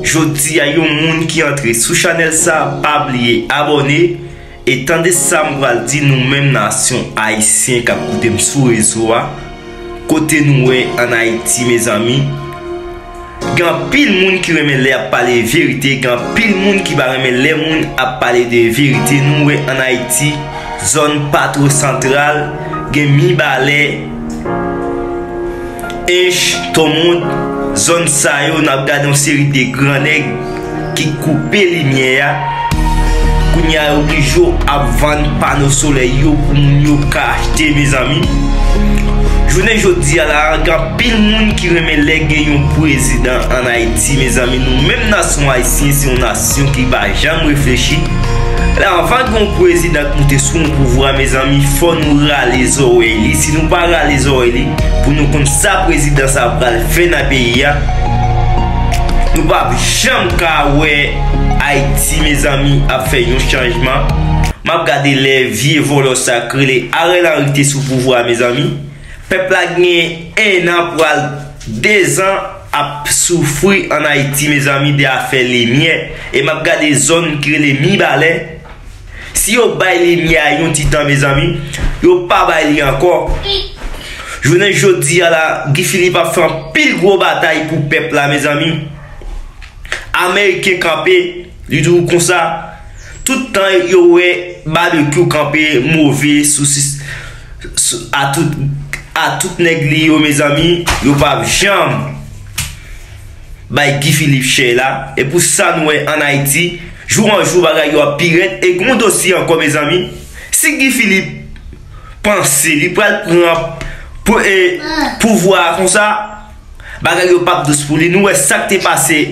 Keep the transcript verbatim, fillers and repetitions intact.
Jodi a, yon moun ki antre sou chanèl sa, pa bliye abòne e tande sa m pral di nou menm nasyon ayisyen k ap koute m sou rezo a. Kote nou wè ann Ayiti, mezanmi, gen anpil moun ki renmen lè y ap pale verite, gen anpil moun ki pa renmen lè moun ap pale de verite. Nou wè ann Ayiti, zòn pa two santral, gen Mibalè, Ench, Tomond, zòn sa yo, n ap gade yon seri de gran nèg ki koupe limyè a. Kounye a, yo oblije ap vann pano solèy yo pou moun yo ka achte, mezanmi. Jounen jodi a la, gen anpil moun ki renmen lè gen yon prezidan ann Ayiti, mezanmi. Nou menm nasyon ayisyen, se yon nasyon ki pa janm reflechi. La, anvan gen yon prezidan k moute sou yon pouvwa, mezanmi, fò nou rale zòrèy li. Si nou pa rale zòrèy li, pou nou konn sa prezidan sa pral fè nan peyi a, nou p ap janm ka wè Ayiti, mezanmi, ap fè yon chanjman. M ap gade lè vye vòlò sa k rele Ariel Henry te sou pouvwa a, mezanmi. Pèp la gen en an pral de zan ap soufri ann Ayiti, mezanmi, de afè limyè. E m ap gade zòn ki rele Mibalè. Si yo bay limyè a yon ti tan, mezanmi, yo pa bay li ankò. Jounen jodi a la, Guy Philippe ap fè anpil gwo batay pou pèp la, mezanmi. Ameriken kanpe, li di w konsa, tout tan yo wè Babekyou kanpe move sou, sou, a tout, a tout nèg li yo, mezanmi, yo p ap janm bay Guy Philippe chè la. E pou sa nou wè ann Ayiti, jou an jou bagay yo ap pi rèd. E gen yon dosye ankò, mezanmi. Si Guy Philippe panse li pral pran pou, e, pouvwa a konsa, bagay yo p ap dous pou li. Nou wè sa k te pase